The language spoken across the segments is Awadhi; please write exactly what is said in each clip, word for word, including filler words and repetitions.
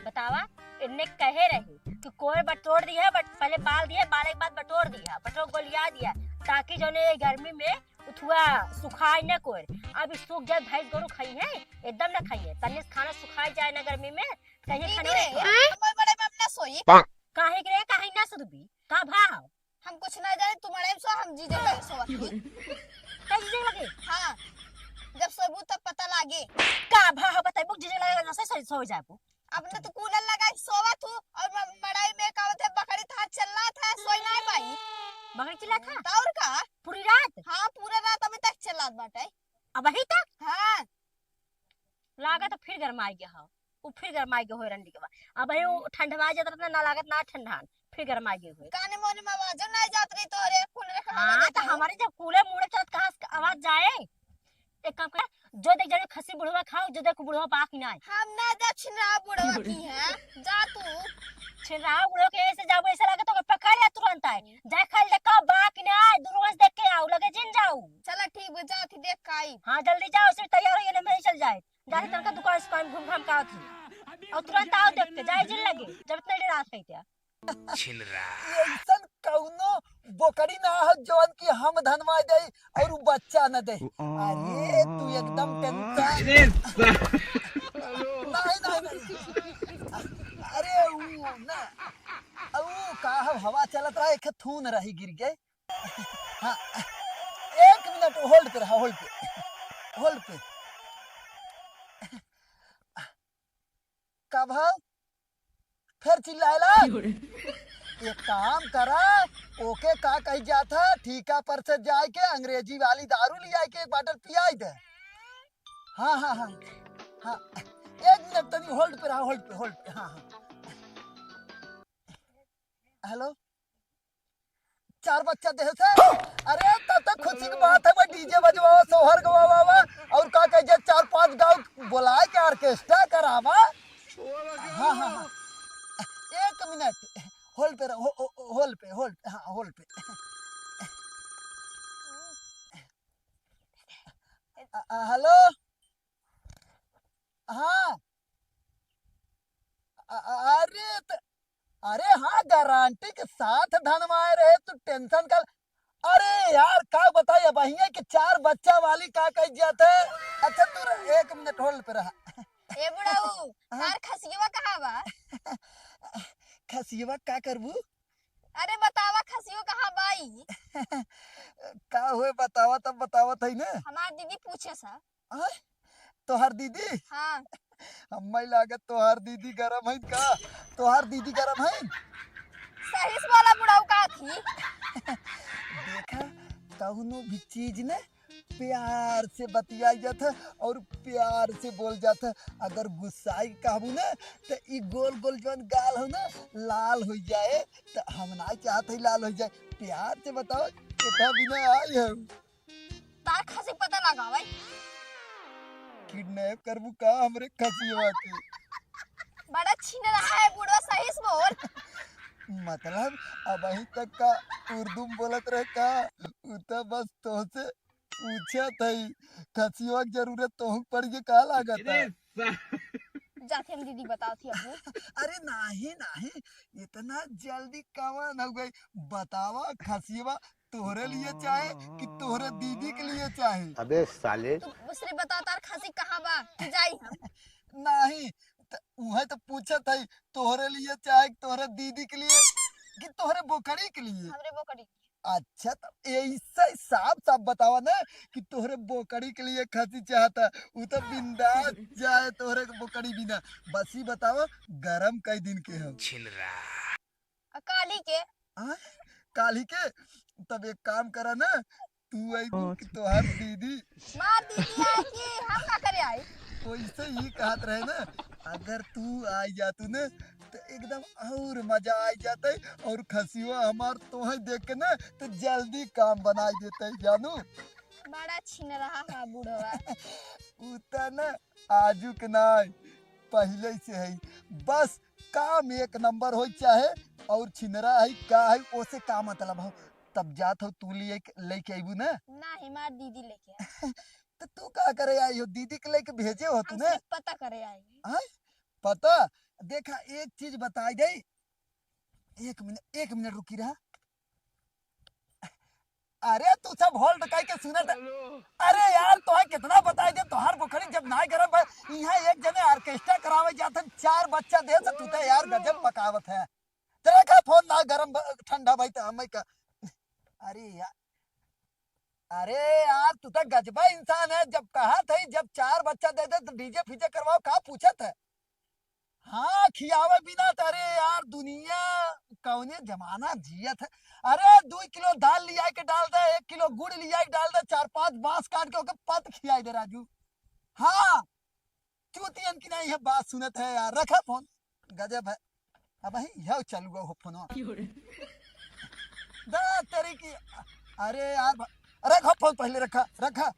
बतावा, इन्ने कहे रही कि कोर बटोर दिया, बट पहले बाल दिया, बाले के बाद बटोर दिया, बटोर गोलिया दिया, ताकि जौने ये गर्मी में उथुआ सुखाए न कोर। अब ई सूख जाए, भैंस गोरू खाई है, एकदम न खाई है। तन्ने से खाना सुखाए जाए ना गर्मी में, कहीं दीदी खाना रे, नहीं खाए। हमर बड़े में अपना सोई। काहे के रे, काहे ना सुधबी? का भाव? हम कुछ ना जाने, तुम्हारे में सो, हम जीजे लगे सोवत ही। का जीजे लगे? हाँ, जब सोबू तब पता लागे। का भाव बताइबू, जीजे लगे ना सो, सो, सो जाबू। अपने तो कूलर लगा के सोवत हूँ और म-, मड़ई में का होते बकरी था चिल्लात है, सोई ना पाई। बकरी चिल्लात है? तो और का? पूरी रात? हाँ, पूरा रात अभी तक चिल्लात बाटे। अबही तक? हाँ। लागत फिर गरमाई गया हो, उ फिर गरमाई गया हो रंडी के बाद। अबही उ ठंडवा जात रहता ना, लागत ना ठंडान, फिर गरमाई गया हो। काने मोने में आवाजो ना जात रही तोरे कूलर के हवा हाँ, जात तो रही। हमारे जब कूलर मुड़े चलत कहाँ से आवाज जाए? एक काम कर, जो देख जाने खसी बुढ़वा खाओ, जो देख बुढ़वा बाकी ना आए। हम ना दक्षिणा बुढ़वा की है, जा तू। छिनराव बुढ़वा के ऐसे जाबो, ऐसे लगे तो पकड़ या तुरंत आए। जाए खाली देखा बाकी ना आए, दूरवा से देख के आओ, लगे जिन जाओ। चला ठीक बा, जा थी देख के आई। हाँ, जल्दी जाओ, सिर्फ तैयार हो, ये नहीं चल जाए। जा थी तनका दुकान से दुकान घूम घाम के आओ थी। और तुरंत आओ देख के, जाए जिन लगे, जब इतना देर रात है क्या? छिनरा। ऐसन कौनो बोकड़ी ना हो जवन की हम धनवा दे और उ बच्चा न दे। अरे तू एकदम टेंशन। अरे सा- नहीं, नहीं, नहीं। अरे उ ना, उ का हो, हवा चलत रहा, एक थून रही गिर गए। हाँ, एक मिनट होल्ड पे रहा, होल्ड पे, होल्ड पे। का भाव? फिर चिल्लाएला? एक काम करा, ओके का कही जात है, ठीका पर से जाए के अंग्रेजी वाली दारू ले आए के एक बाटल पियाई दे। हाँ, हाँ, हाँ, हाँ, एक मिनट तनी होल्ड पे रहा, होल्ड पे, होल्ड पे, हाँ, हाँ। हेलो, चार बच्चा देह से। अरे, तब तक खुशी की बात है, वो डीजे बजवावा, सोहर गवावा, और का कहे जे, चार पांच गाँव बुलाए के ऑर्केस्ट्रा करावा। हाँ, हाँ, हाँ। एक मिनट, होल्ड पे रहो, हो, हो, होल्ड पे, होल्ड, हाँ, होल्ड पे। अ, अ, हेलो, हाँ, अ, अ, अरे त, अरे हाँ, गारंटी के साथ धनवाए रहे, तू टेंशन कर। अरे यार, का बताई, अब अहिए के चार बच्चा वाली का कह जाते। अच्छा, तू र-, एक मिनट होल्ड पे रहा। ए बुढ़ऊ, हाँ? तार खसियवा कहाँ बा? खसियवा का करबू? अरे बतावा, खसियो कहाँ बाई? का हुए, बतावा, तब बतावत है ना। हमार दीदी पूछे सा। आय? तोहार दीदी? हाँ। हम्मे लागत तोहार दीदी गरम है का? तोहार दीदी गरम है? सही से बोला बुढ़ऊ, का थी? देखा, कौनो भी चीज ने प्यार से बतियाई जात है और प्यार से बोल जात है। अगर गुस्साई के कहबू ना, तो ई गोल गोल जौन गाल हो ना, लाल हो जाए। तो हम ना चाहत है लाल हो जाए, प्यार से बताओ, कितना बिना आई है। तार खसी पता लगावे। किडनैप करबू का हमरे खसियवा के? बड़ा छीन रहा है बुढ़वा, सही से बोल। मतलब, अबहीं तक का उर्दू में बोलत रहे का? उ तो बस तोहसे पूछत हई, खसियवा के जरूरत तोहू के पड़ के का लागत है? अरे सा- जाते हम दीदी बताओ थी अपने। अरे नाही, नाही, इतना जल्दी कवन हो गई? बतावा, खसियवा तोहरे लिए चाहे कि तोहरे दीदी के लिए चाहे? अबे साले। तू दूसरी बता, तार खसी कहाँ बा? कि जाई हम? नाही, त उहे तो पूछत हई, तोहरे लिए चाहे कि तोहरे दीदी के लिए कि तोहरे बोकड़ी के लिए? हमरे बोकड़ी। अच्छा, तो ऐसे ही साफ साफ बतावा ना कि तोहरे बोकड़ी के लिए खसी चाहता, उ तो बिंदास जाए तोहरे बोकड़ी बिना। बस ही बतावा, गरम कई दिन के हम? छिनरा। आ, काली के। आ? काली के? तब एक काम करा ना, तू अइबू कि तोहार दीदी? मार दीदी आई कि हम का करे आई? वैसे ही कहत रहे ना, अगर तू आ जातू ना, तो एकदम और मजा आ जाते, और खसियो हमार तोहे देख के ना, तो जल्दी काम बनाई देते, जानू। बड़ा छीन रहा है बुढ़वा। उ त ना आजू के ना, पहिले से है। बस काम एक नंबर होई चाहे और छिनरा है का है, ओसे का मतलब हो। तब जात हो तू लिए, लेके अइबू ना? नाही, मार दीदी लेके आई। तो तू का करे आई हो? दीदी के लेके भेजे हो तू हम ना? सिर्फ पता करे आई। आय? पता? देखा, एक चीज बताई दे, एक मिनट, एक मिनट रुकी रहा। अरे, तू सब hold कइके सुनत है। अरे यार, तोहे कितना बताई दे, तोहार बोकड़ी जब नाहीं गरम भा, इहाँ एक जने orchestra करावे जात है, चार बच्चा देत है, तू तो यार गजब पकावत है। चला का फोन ना गरम ब-, ठंडा भाई, तो हमें का। अरे यार, अरे यार, तू तो गजबा इंसान है। जब कहा था, जब चार बच्चा दे दे तो DJ फीजे करवाओ, का पूछत है? हाँ, खियावे बिना तो, अरे यार, दुनिया कौने जमाना जियत है। अरे, दो किलो दाल लिया के डाल दे, एक किलो गुड़ लिया के डाल दे, चार पांच बांस काट के ओके पत खियाई दे राजू। हाँ, चूतियन की नाहीं है, बात सुनत है यार। रखा फोन, गजब है। अब ही यह चालू हो फोन। दा तेरी की, अरे यार भा-, रखा फोन, पहले रखा, रखा।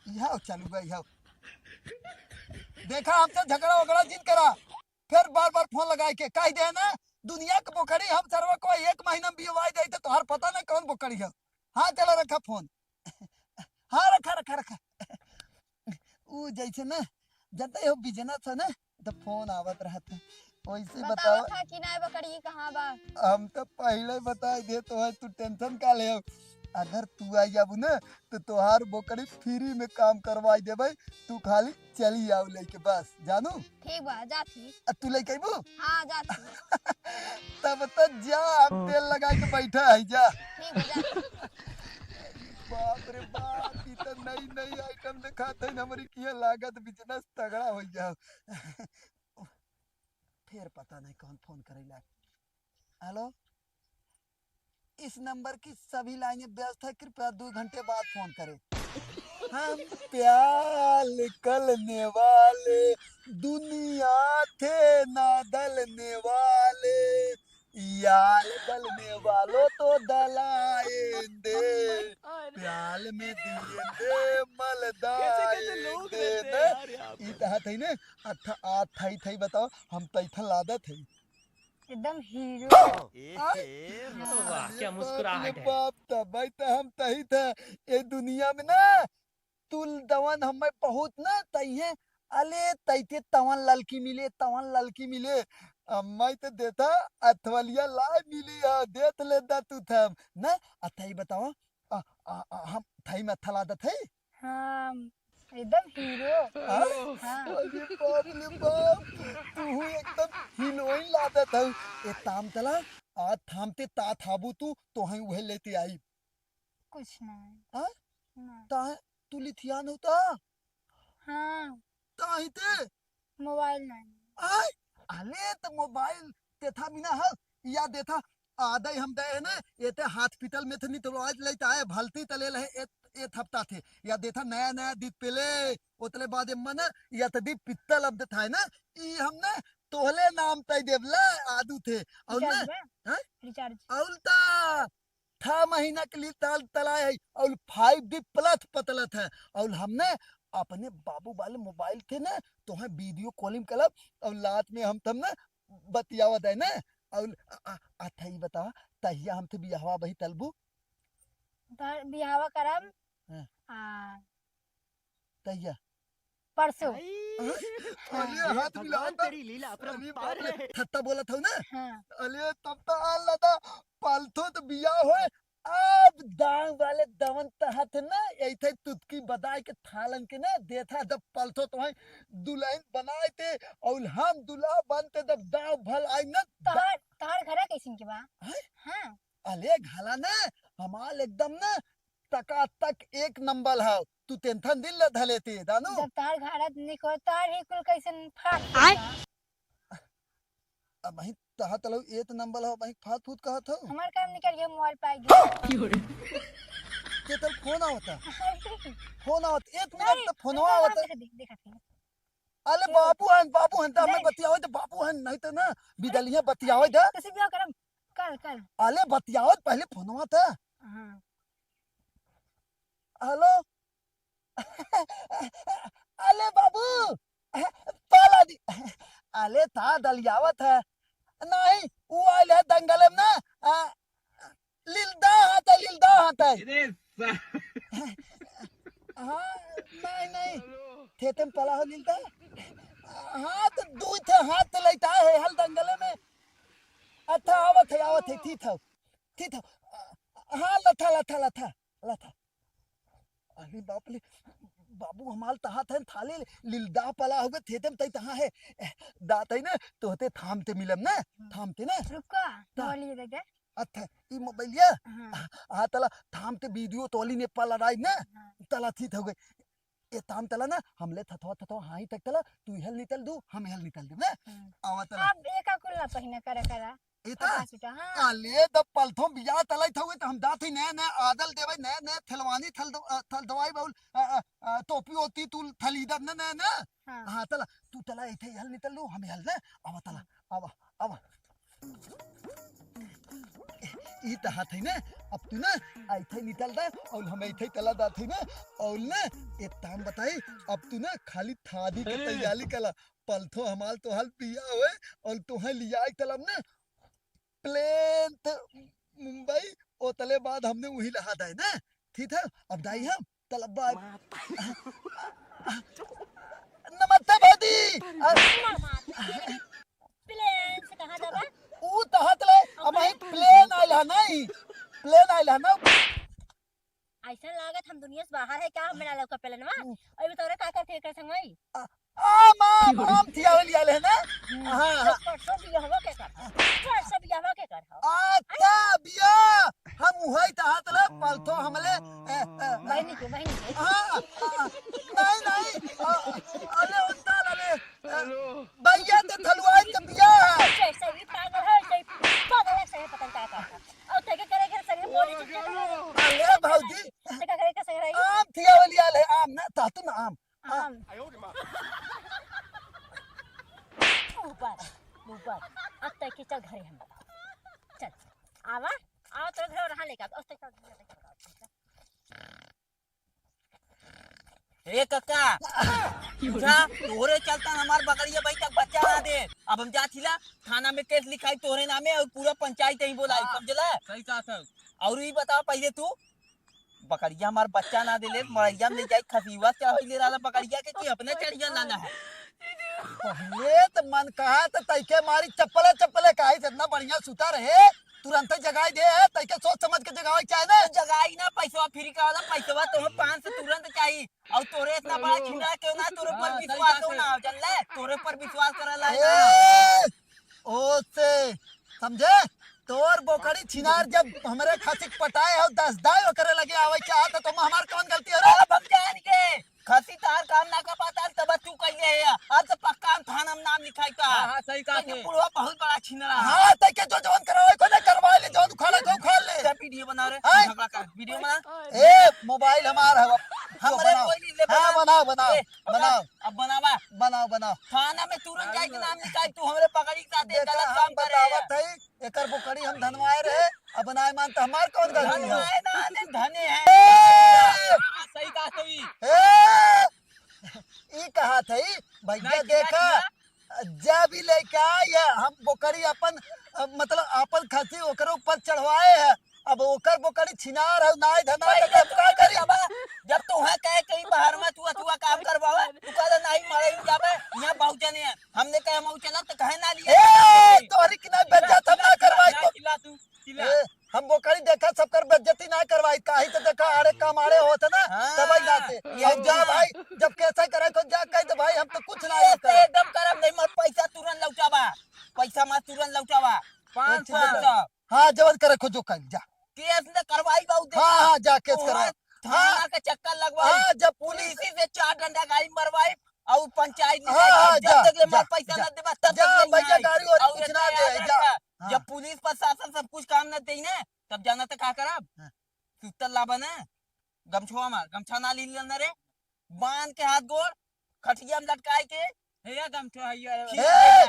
यह चालू है, यह। देखा, हमसे झगड़ा वगड़ा जिन करा, फिर बार बार फोन लगाए के कह दे ना, दुनिया के बोकड़ी हम सरवा को एक महीना में बियवाई दे, तो तोहार पता ना कौन बोकड़ी है। हाँ, चला रखा फोन। हाँ, रखा, रखा, रखा। ऊ जैसे ना, जब तक हो business है ना, तो फोन आवत रहत है। वैसे बताओ बताओ। था कि नाहीं बकरी कहाँ बा? हम तो पहले बताई देत है, तू tension का ले। अगर तू आई जाबू ना, तो तोहार बोकरी free में काम करवाई देबे। तू खाली चली आओ लेके, बस, जानू? ठीक बा, जात ही। आ, तू लेके अइबू? हाँ, जात ही। तब तो जा, हम तेल लगा के बैठा है, जा। ठीक बा, जात ही। बाप रे बाप, ई तो नई नई item दिखात है, हमरी किया लागत business तगड़ा हो जाओ। फिर पता नहीं कौन फोन करेला। हेलो, इस नंबर की सभी लाइनें व्यस्त है, कृपया दो घंटे बाद फोन करें। हम प्याल करने वाले दुनिया थे ना दलने वाले, यार दलने वालों तो दलाएंदे, प्याल में दिएंदे मलदाएंदे ना। ई तहा थई ने, अथा आ थई थई बताओ, हम तैथन लादत हई। एकदम हीरो। ए, हाँ। ए, वाह, क्या अरे बाप रे मुस्कुराहट है। बाप, तबै त हम तही थे। ए दुनिया में ना, तुल दवन हमें बहुत ना तइहे। अले तैते तवन ललकी मिले, तवन ललकी मिले। अम्मा तो देता अथवलिया लाए मिली है, देत ले दा तू थम। ना, अथई बताओ, आ, आ, आ, हम थई में अथला दत है। हाँ, एकदम हीरो। हाँ? हाँ। अरे बाप रे बाप, तू एकदम हीरोइन लागत हऊ। ए ताम तला, आ थामते ता थाबू तू, तो हई उहे लेते आई। कुछ नहीं। हाँ? नहीं। ता तू लिथियान होता? हाँ। ता ही ते? मोबाइल नहीं। आय? अले त मोबाइल तेथा बिना हल, या देथा, आदई हम दे है ना, एते हाथ पीतल में थे नहीं तो आज लेता है, भलती तले लहे, ए, ए थपता थे, या देथा नया नया दीप पेले, ओतले बाद ए मन, या तदी पीतल अब देथा है ना, ई हमने तोहले नाम तय देवला आदू थे, और ना, रिचार्ज बा? हाँ? रिचार्ज। और ता, छह महीना के लिए ताल तलाए है और five G plus पतलत है। और हमने अपने बाबू वाले मोबाइल थे ना, तो है video calling करब और लात में हम तब ना बतियावत है ना। और आ, आ, आ, थई बता, तहिया हम थे बियाहवा बही तलबू? ब-, बियाहवा करब। हाँ। आ, तहिया? परसों। आई। अरे, अरे, हाथ भगवान मिलावत। तेरी लीला अरे, अपरंपार बाप रे, है। थत्ता बोलत हऊ ना? हाँ। अरे, तब तो आ लदा, पालथो तो बियाह होए। अब दांव वाले दवन तहत ना, ऐथे तुतकी बदाई के थालन के ना, देथा दब पालथो तो है, दुल्हन बनाए ते, और हम दुल्हा बनते दब दांव भल आई ना। तहार, तहार घर कैसन के बा? हैं? हाँ। अले घला ना, हमाल एकदम ना, टकाटक एक नंबर है। तू tension दिल ल धले ते, दानू। जब तार घाड़त निको, तार ही कुल कैसन फाट आय? गया। अब वही तहा तलऊ एक नंबर है, वही फाट फूट कहत हो। हमार काम निकल गया, मोबाइल पाई गया। की हो रे? के तल फोन आवता? फोन आवत, एक मिनट नहीं, तो फोनवा नहीं, आवता। देखा, देखा, देखा, देखा। अले बाबू हन, बाबू हन, त हमें नहीं। बतियावे त बाबू हन, नहीं तो ना, बिदलिया बतियावे दे। कैसे बियाह करम? कल, कल। अले बतियावे त पहले फोनवा त। हाँ। हेलो। अले बाबू, पाला दी। अले ता दलियावत है। नहीं, वो आइल है दंगल में ना। आ, लिलदा हाथ है, लिलदा हाथ है। अरे सा- हाँ, नहीं, नहीं। हेलो। थे तुम पला हो लिलदा? हाँ, तो दू थे हाथ लेता है, हल थी थव, थी थव। हाँ, लथा, लथा, लथा, लथा। अरे बाप रे, बाबू हमाल तहा थन थाले लिलदा पला हुए थे तम तई तहा है। दात है ना, तोहते थाम ते मिलम ना, हाँ। थाम ते ना। रुका, ता- मोबाइल दे दे। अच्छा, ई मोबाइलिया? हाँ। आ, आ, तला थाम ते वीडियो तोली ने पला राई ना, हाँ। तला थी थव गई। ए ताम तला ना, हमले थथवा थथवा हाई तक तला, तू हल नितल दू, हम हल नितल दू ना। हाँ। आवा तला। अब एका कुल्ला पहिना करा करा। एता? फटा सुटा, हाँ। अले, द पलथो बिया तलाई थवे, त हम जात ही नया, नया आदल देवे, नया, नया थलवानी थल दो-, अ, थल दवाई बाउल, अ, अ, अ, टोपी ओती तू थली दब न, नया, नया। हाँ। हाँ, तला, तू तला एथे हल नितल लो, हम हल ना। आवा तला, हाँ। आवा, आवा। ई त हाथ है ना, अब तू ना, ऐथे नितल दा, और हम ऐथे तला दात है ना, और ना, एक काम बताई, अब तू ना खाली थादी के तैयारी कला, पलथो हमाल तोहाल पिया होए, और तोहे लिया तलब ना, प्लेन त मुंबई, ओतले बाद हमने वही लहा दाए ना। ठीक है, अब दाई हम तलब बाद। नमस्ते भौजी। अ, प्लेन से कहाँ जाबा? ऊ तहत ले, अब वही प्लेन आइल है नहीं, प्लेन आइल है ना। ऐसा लागत हम दुनिया से बाहर है क्या, हमरा लौका प्लेनवा? हम्म। अभी तोरे का करते एकर संगवारी? आ, आम, आम, आम थियावे लिया ले ना? हम्म, हाँ, तो हाँ। परसों बियाहवा के कर? परसों बियाहवा के कर हो? अच्छा, बिया, हम उहई तहत ले पलथो हमले, ए, ए, बहिनी के, बहिनी के। हाँ, हाँ, नहीं, नहीं, अ, अरे, उनका, अरे, अ, भैया तो थलुआई के बिया है। जैसे ही पागल है, वैसे ही पागल है, सही पता नहीं क्या करता। और तेके करे के संगे बोली चुप चुप रहो। अरे, भौजी। तेके करे के संगे रही। आम थियावे लिया ले, आम ना, तातुन आम। आम। ऊपर, ऊपर। अब तय की चल घरे हम। चल, आवा, आओ तो घर रहा लेकर, उस तक चल। ए कक्का, बुझा, तोहरे चलता हमार बकरिया भाई तक बच्चा ना दे। अब हम जात हिला, थाना में केस लिखाई तोहरे नामे और पूरा पंचायत ही बोलाई, हाँ, समझला? सही कहा था। और ई बताओ पहिले तू, बकरिया हमार बच्चा ना देले, मड़ैया में ले जाई खसीवा चढ़ाई ले रहला बकरिया के कि अपने चढ़िया लाना है। पहिले त मन कहा त तैके मारी चप्पले चप्पले काहे से इतना बढ़िया सुता रहे, तुरंत जगाई दे है, तैके सोच समझ के जगावे के चाहे ना। तो जगाई ना, पैसवा फ्री का वाला पैसवा तो पाँच सौ तुरंत चाहिए। और तोरे इतना बड़ा हेलो। छिनरा क्यों ना, तोरे पर हाँ, सही विश्वास बात हो है। ना, चल ले, तोरे पर विश्वास करे ला ना। ए, ओसे, समझे? तोर बोकड़ी छिनार जब हमरे खसिक पटाए हो, दस दाई ओकरे लगे आवे चाहत, तो हमार कौन गलती है रे? अब हम जान के, खसी तार काम ना कर पाता, तब तू कइले है। अब तो पक्का हम थाना में नाम लिखाई का। हाँ, हाँ, सही कहा तो ये तू। बुढ़वा बहुत बड़ा छिनरा है। हाँ, तैके जो जवन करवाए को ना करवा ले, जवन उखाड़े को उखाड़ ले। जा वीडियो बना रे, हैं? झगड़ा कर, वीडियो बना। ए, मोबाइल हमार है, अब हमरे बनाओ। कोई नहीं, ले हाँ, बना। बनाओ, बनाओ, ए, बनाओ। अब बनावा। बनाओ, बनाओ। थाना में तुरंत जाए के नाम निकाल, तू हमरे पकड़ी के साथ ये देखा, गलत हम काम करे है। बतावत है, एकर बोकड़ी हम धनवाए रहे, अब नाय मान त हमार कौन गलती है? धनवाए ना, ने धने है। ए! हाँ, सही कहा तू ई। ए! ई कहा था ई, भैया नहीं, देखा, नहीं, जब भी लेके आए, ये हम बोकड़ी अपन, अ, मतलब अपन खसी ओकरे ऊपर चढ़वाए है, अब ओकर बोकड़ी छिनार है, नाय धना पहिले तो तू का करी? जब, जब तू है कहे कहीं बाहर में तू अथुआ काम करवावे, तू कहले नहीं मरे ही जाबे, यहाँ बहुत जने हैं। हमने कहे हम चला तो कहे ना लिए। ए, तोहरी की ना बेइज्जत हम ना करवाई तो। चिल्ला तू, चिल्ला। ए, हम बोकड़ी देखा सबकर बेइज्जती ना करवाई, काहे तो देखा अरे काम आड़े होत ना, हाँ, तब ही जाते। ये अब जा भाई, जब कैसे करे को जा कह दे भाई, हम तो कुछ ना ये करे। एकदम करम नहीं, मत पैसा तुरंत लौटावा, पैसा मत तुरंत लौटावा। पाँच सौ। हाँ, जवन करे को जो कह जा। केस न करवाई बाबू, देखा। हाँ, हाँ, जा, केस करवा। थाना के चक्कर लगवाई। हाँ, जब पुलिस पुलिस से चार डंडा गाड़ी मरवाई और पंचायत में हाँ, हाँ, जब जा, तक ले जा, मर पैसा जा। न देबा, तब जा, तक ले भैया, नहीं आई। गाड़ी वाड़ी और कुछ इतना ना दे, याद जा। रखा, हाँ। जब पुलिस प्रशासन सब कुछ काम न दे ना, तब जाना तो का करब? हाँ। सूतल लाबा ना, गमछवा मार, गमछा ना ली लेना रे, बांध के हाथ गोड़, खटिया में लटकाए के, हे या गमछा है ये। ठीक ए! है।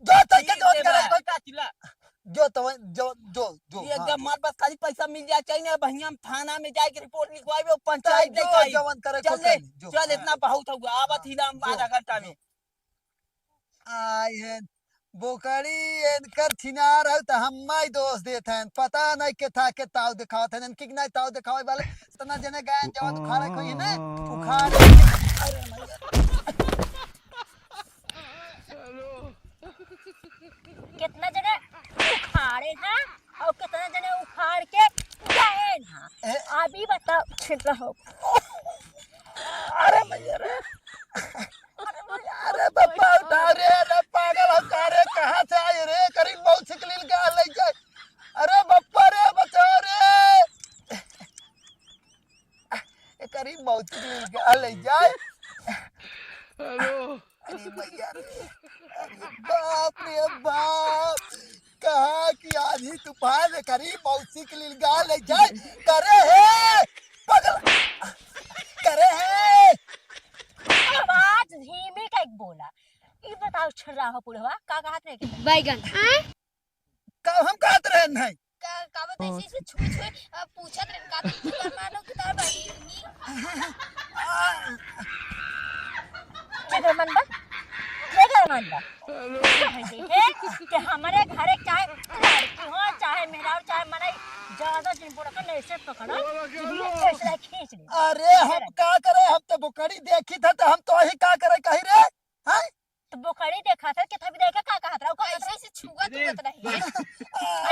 जो तैके ठीक जौन है करे, बा। कोई का चिल्ला। जो तो, जो, जो, जो, ये हाँ, एकदम जो। मार बस खाली पैसा मिल जाए चाहिए ना, बहिया हम थाना में जाए के रिपोर्ट लिखवाए, वो पंचायत चल, जो लेके आई। जवन करे, चल को ले, कर ले, जो। चल, हाँ। इतना बहुत हुआ, आवत ही ना हम जो, आधा घंटा जो। में। आय हैं, बोकड़ी इनकर छिनार है, त हम ही दोष देत हैं। पता नहीं के था के ताव दिखावत हैं, इनकी नहीं ताव दिखावे वाले। इतना जने गायन जवन उखाड़े कोई ने, उखाड़े। अरे मैया। कितना जने उखाड़ अरे हाँ, और कितना जने उखाड़ के गए ना। ए? अभी बताओ, छिटला हो। अरे भैया रे, अरे भैया, अरे बप्पा उठा रे, अरे पागल हो का रे, कहाँ से आए रे? करीब बहुत छिकलिल का ले जाए। अरे बप्पा रे, बचाओ रे। ए, करीब बहुत छिकलिल का ले जाए। हेलो। अरे भैया रे, अरे बाप रे बाप, कहाँ की आंधी तूफान है, करीब मौसी के लिए गा ले जाए, करे है, पगला, करे है। आवाज धीमी कइके बोला। ई बताओ, छर्रा हो बुढ़वा, का कहत रहे के? बैगन। का हम कहत रहे नहीं? का, का बताई, ऐसे, ऐसे छुई, छुई, अ, पूछत रहे, का तू गरमान हो कि तार बहिनी? के गरमान बा? के गरमान बा? कह दे है कि हमरे घरे चाहे लड़की हो, चाहे मेहरारू, चाहे मनई, ज्यादा जिन बुढ़कन ऐसे पकड़ा, जिन ऐसे खींच ले। अरे, हम का करे, हम तो बोकड़ी देखी था, तो हम तो वही का करे, कही रे, हैं? तो बोकड़ी देखा था, कितना भी देखा, का कहत रहा, का कहत रहा? ऐसे, ऐसे छुआ तुरत रहे।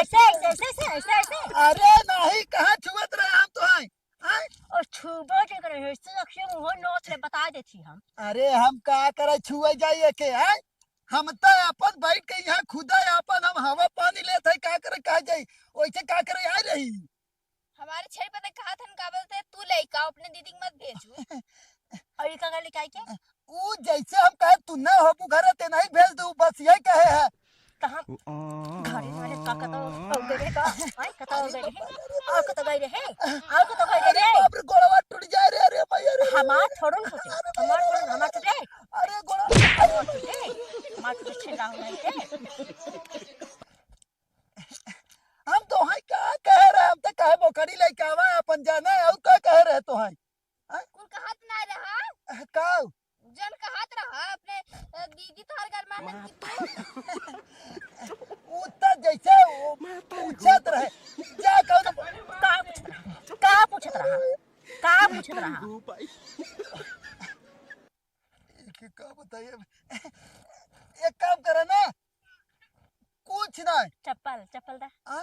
ऐसे, ऐसे, ऐसे, ऐसे, ऐसे। अरे नहीं, कहाँ छुअत रहे हम तो हैं? हैं? और छुबो जे करे, ऐसे अक्षर मुँह नोच ले, बता देती हम। अरे हम का करे छुए जाइए के, हैं? हम तो अपन बैठ के यहाँ खुदा अपन हम हवा पानी लेत है, का करे, का जाई? वैसे का करे आ रही? हमारे छेड़ पे तो कहा था ना, का बोलते, "तू लइका अपने दीदी के मत भेजू।" और ये का कर लइका के? ऊ जैसे हम कहे, "तू ना होबू घरे, ते नहीं भेज दू," बस यही कहे है। तो हम घरे वाले का कतो हो गए रे का? आई कतो हो गए रे? और कतो गए रे? और कतो गए रे अरे रे? बाप रे, गोड़वा टूट जाए रे, अरे भैया रे। हमार थोड़न होते, हमार थोड़न, हमार टूटे। अरे गोड़ा। हमार टूटे, हमार टूटे छेड़ा हो गए थे। हम तो हैं का कहे रहे, हम तो कहे बोकड़ी लेके आवा अपन जाना है, और का कहे रहे तो हैं? हैं? कुल कहत ना रहा। का? जन कहत रहा अपने, अ, दीदी तोहर गरमानन की तू। उ त जैसे उ पूछत रहे, जा कौन का पूछत रहा? का पूछत रहा? का पूछत रहा? एक का बताइए, एक काम करे ना, कुछ ना। चप्पल, चप्पल दा। आ?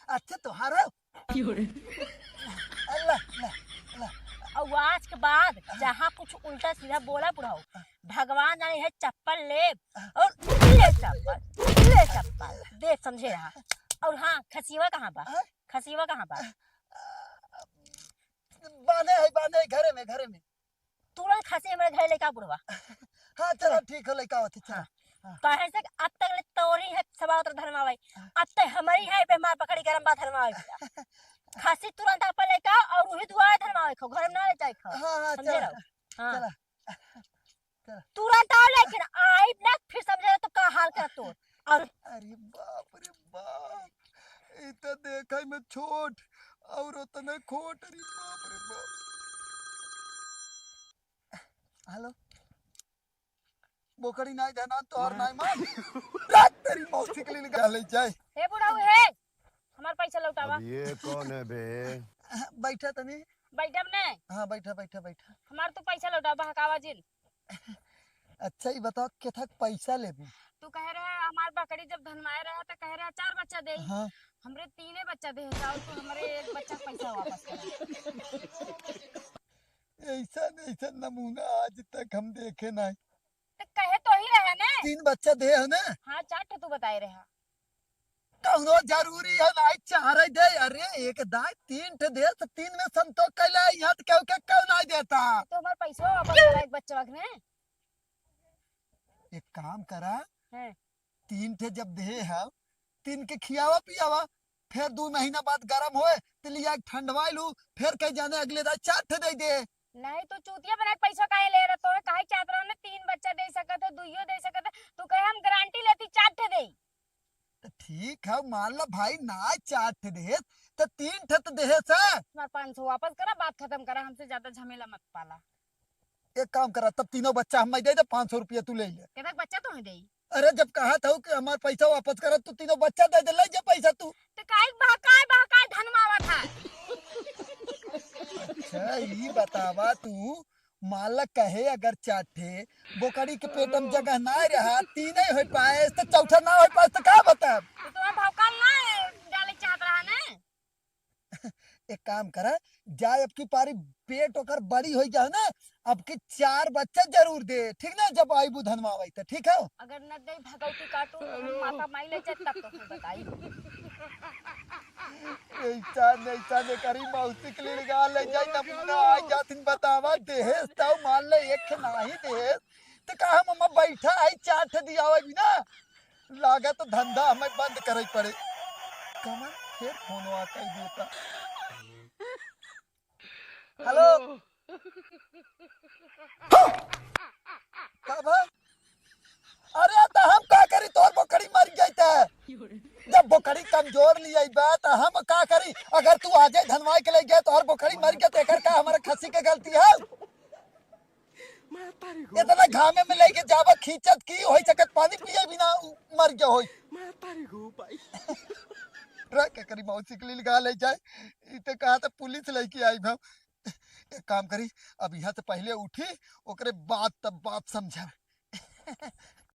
अच्छा, तोहार हो? अल्लाह, अल्लाह, अल्लाह। और आज के बाद जहाँ कुछ उल्टा सीधा बोला बुढ़ाऊ, भगवान जाने है चप्पल ले और ले चप्पल, ले चप्पल, दे समझे रहा। और हाँ, खसीवा कहाँ बा? हाँ? खसीवा कहाँ बा? बांधे है, बांधे है घरे में, घरे में। तुरंत खसी हमरे घरे लेके आ बुढ़वा। हाँ, चला, ठीक हो, लेके आओ, चला। हाँ। हाँ। काहे से कि अब तक ले तोरी है सवाल उतर धर्मावे। हाँ। अब तक हमारी है पे मार पकड़ी गरम बात धर्मावे। खसी तुरंत आप लेके आओ और वही दुआ धर्मावे खो, घर में ना ले जाए खो। हाँ, हाँ, समझे चला। रहो? हाँ। चला। चला। तुरंत आओ, लेकिन आइब ना, फिर समझे रहो तो का हाल कर तू। और अरे बाप रे बाप, ई त देखै में छोट और ओतने खोट, अरे बाप रे बाप। हेलो, बोकड़ी नाई धनान तोहर नाई मान। रात तेरी मौसी के लिए निकाल ले जाए। हे बुढ़ऊ हे, हमार पैसा लौटावा। अब ये कौन है बे? बैठा तनी। बैठब ने? हाँ, बैठा, बैठा, बैठा। हमार तो पैसा लौटावा, बहकावा जिन। अच्छा, ई बताओ, केथक पैसा लेबू? तू कहे रहे, हमार बकरी जब धनवाए रहा, त कहे रहे, "चार बच्चा देई।" हाँ। हमरे तीने बच्चा देहे, जाओ, तू हमरे एक बच्चा पैसा वापस कर। ऐसा, ऐसा नमूना आज तक हम देखे नहीं। त कहे तो ही रहे ने। तीन बच्चा देहे है ना? हाँ, चार ठे तू बताए रहा। कौनो जरूरी है नाई चारे दे? अरे एक दाई तीन ठे दे, त तीन में संतोष कैला है, यहाँ त केहू के केहू नाई देता। तो हमार पैसवा वापस करा एक बच्चा में। एक काम करा, हैं। तीन ठे जब दे है, तीन के खियावा पियावा, फिर दू महीना बाद गरम होए, त लिया के ठंडवाई लू, फिर कहीं जाने अगले दाई चार ठे दे दे। नहीं तो चूतिया बना के पैसा काहे ले रहा? तोहे काहे चाहत रहा ना, तीन बच्चा दे सकत है, दुइयो दे सकत है, तू कहे हम गारंटी लेती चार ठे दे। त ठीक है, मान ला भाई ना चार ठे देहेस, त तीन ठे त देहेस है। हमार पाँच सौ वापस करा, बात खत्म करा, हमसे ज्यादा झमेला मत पाला। एक काम करा, तब तीनों बच्चा हमें दे दे, पाँच सौ रुपया तू ले ले। केतक बच्चा तोहे देई? अरे जब कहा था कि हमार पैसा वापस करा, तू तीनों बच्चा दे दे, ले जा पैसा तू। त काहे बहकाए, बहकाए धनवावा था? अच्छा, ई बतावा तू, मालक कहे अगर चार ठे बोकड़ी के पेट में जगह ना रहा, तीन ही हो पाए, त चौथा ना हो पाए, त का बताब? त तोहर भौकाल की पारी पेट ओकर बड़ी होइ जाओ ना, अब की चार बच्चा जरूर दे, ठीक ना? जब आइबू धनवावै त, ठीक है? अगर न दे भगवती काटू तो हम माता माई ले जाए तब तो फिर बताई। ऐसा नहीं, ऐसा नहीं करी, मौसी के लिए लगा ले जाए, नमूना आ जातिन बतावा, देहेस तो मान ले एक नाही देहेस, तो का हम बैठा है चार ठे दियावा भी ना, लागत धंधा हमें बंद करे पड़े। कमन फिर फोनवा कइ देता। हेलो। का भा? अरे त हम का करी, तोर बोकड़ी मर जाई त। जब बोकड़ी कमजोर लियाई बा त हम का करी? अगर तू आजे धनवाई के ले गए, तोहर बोकड़ी मर गए, त एकर का हमारे खसी के गलती है? इतना घामे में लेके जावा खींचत की होई सकत पानी पिए बिना उ मर गया होई। माता रे गो भाई। ट्रक के करी मौसी के लिए लगा ले जाए। ई तो कहा था पुलिस लेके आई भाव। एक काम करी, अब यहाँ से पहले उठी, ओकरे बाद तब बात समझा।